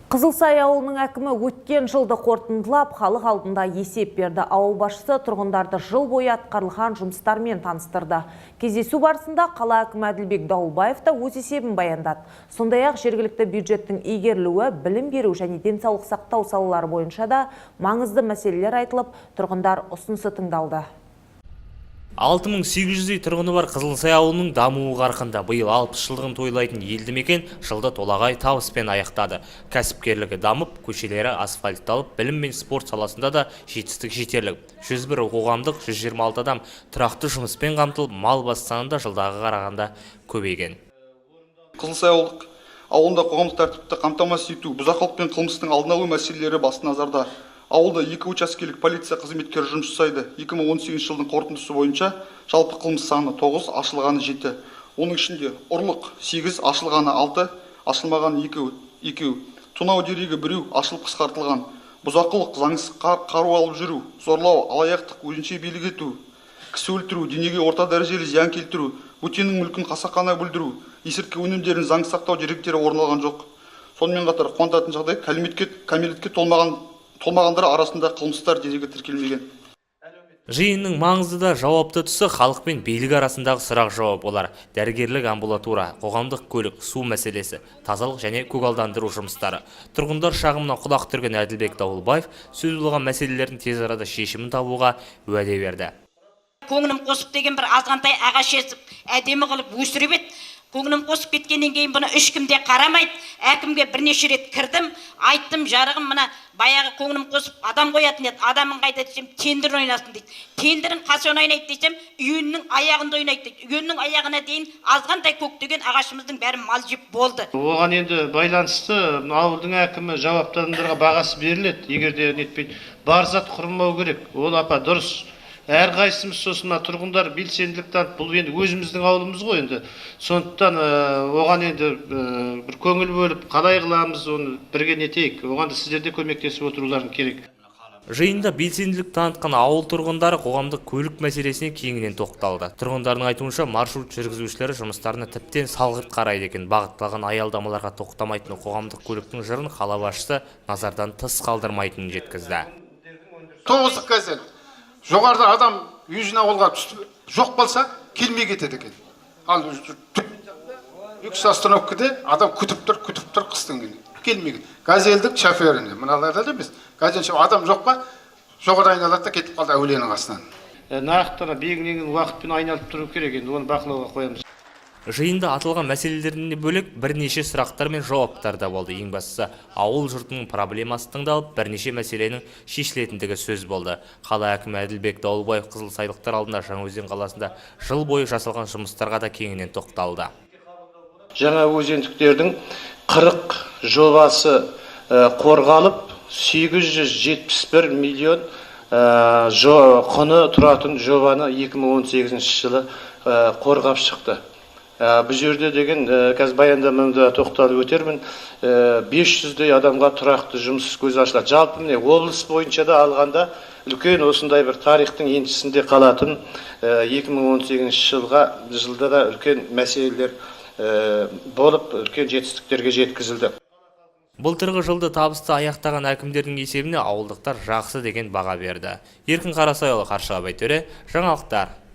Қызылсай ауылының әкімі өткен жылды қорытындылап, халық алдында есеп берді. Ауыл басшысы тұрғындарды жыл бойы атқарылған жұмыстармен таныстырды. Кездесу барысында қала әкімі Әділбек Дауылбаев та өз есебін баяндады. Сондай-ақ жергілікті бюджеттің игерілуі, білім беру және денсаулық сақтау салалары бойынша да маңызды мәселелер айтылып, тұрғындар ұсынысы тыңдалды. 6800-дей тұрғыны бар Қызылсай ауылының дамуы қарқынды. Биыл 60 жылдығын тойлайтын елді мекен жылды толағай табыспен аяқтады. Кәсіпкерлігі дамып, көшелері асфальтталып, білім мен спорт саласында да жетістік жетерлік. 101 қоғамдық, 126 адам тұрақты жұмыспен қамтылып, мал бас саны да жылдарға қарағанда көбейген. Қызылсай ауылында қоғамдық тәртіпті қамтамасыз ету, бұзақылық пен қылмыстың алдын алу мәселелері басты назарда. Ауылда екі учаскелік полиция қызметкері жұмыс жасайды. 2018 жылдың қорытындысы бойынша жалпы қылмыс саны 9, ашылғаны 7. Оның ішінде ұрлық 8, ашылғаны 6, ашылмағаны 2, тонау дерегі 1, ашылып қысқартылған. Бұзақылық, заңсыз қару алып жүру, зорлау, алаяқтық, өзінше билік ету, кісі өлтіру, денеге орта дәрежелі зиян келтіру, бөтеннің мүлкін қасақана бүлдіру, есірткі өнімдерін заңсыз сақтау деректері орын алған жоқ. Сонымен қатар қуантатын жағдай, кәмелетке толмағандар арасында қылмыстар дерегі тіркелмеген. Жиынның маңызды да жауапты тұсы – халық пен билік арасындағы сұрақ-жауап. Олар дәрігерлік амбулатория, қоғамдық көлік, су мәселесі, тазалық және көгалдандыру жұмыстары. Тұрғындар шағымына құлақ түрген Әділбек Дауылбаев сөз болған мәселелердің тез арада шешімін табуға уәде берді. Көңілім қосып деген бір азғантай ағаш есіп, әдемі қылып өсіріп еді. Көңілім қосып кеткеннен кейін бұны ешкім де қарамайды. Әкімге бірнеше рет кірдім, айттым: «Жарығым, мына баяғы көңілім қосып адам қоятын еді, адамың қайда?» – десем, «Тендер ойнасын», – дейді. «Тендерін қашан ойнайды?» – десем, «Июньнің аяғында ойнайды», – дейді. Июньнің аяғына дейін азғантай көктеген ағашымыздың бәрін мал жеп болды. Оған енді байланысты мына ауылдың әкімі, жауапты адамдарға бағасы беріледі. Егер де нетпейді, бар зат құрымау керек ол, апа, дұрыс. Әрқайсымыз, сосын мына тұрғындар белсенділік танытып, бұл енді өзіміздің ауылымыз ғой енді, сондықтан оған енді бір көңіл бөліп, қалай қыламыз, оны бірге нетейік. Оған да сіздер де көмектесіп отыруларың керек. Жиында белсенділік танытқан ауыл тұрғындары қоғамдық көлік мәселесіне кеңінен тоқталды. Тұрғындардың айтуынша, маршрут жүргізушілері жұмыстарына тіптен салғырт қарайды екен. Бағытталған аялдамаларға тоқтамайтын қоғамдық көліктің жырын қала басшысы назардан тыс қалдырмайтынын жеткізді. Тоғыздық «Газель» жоғарыда адам Южный ауылға түсіп жоқ болса, келмей кетеді екен. Ал үш остановкада адам күтіп тұр, күтіп тұр, қыстың күні келмей кетеді. «Газельдің» шоферіне, мыналарда да емес, «Газель» адам жоқ па, жоғары айналады да, кетіп қалды әулиенің қасынан. Нақты ана белгіленген уақытпен айналып тұру керек, енді оны бақылауға қоямыз. Жиында аталған мәселелерден бөлек бірнеше сұрақтар мен жауаптар да болды. Ең бастысы, ауыл жұртының проблемасы тыңдалып, бірнеше мәселенің шешілетіндігі сөз болды. Қала әкімі Әділбек Дауылбаев қызылсайлықтар алдында Жаңаөзен қаласында жыл бойы жасалған жұмыстарға да кеңінен тоқталды. Жаңа өзендіктердің 40 жобасы қорғалып, 871 миллион құны тұратын жобаны 2018 жылы қорғап шықты. Бұл жерде деген қазір баяндамамда тоқталып өтермін, 500-дей адамға тұрақты жұмыс көзі ашылады. Жалпы, міне, облыс бойынша да алғанда үлкен осындай бір тарихтың еншісінде қалатын 2018 жылда да үлкен мәселелер болып, үлкен жетістіктерге жеткізілді. Былтырғы жылды табысты аяқтаған әкімдердің есебіне ауылдықтар жақсы деген баға берді. Еркін Қарасайұлы, Қаршыға Байтөре, жаңалықтар.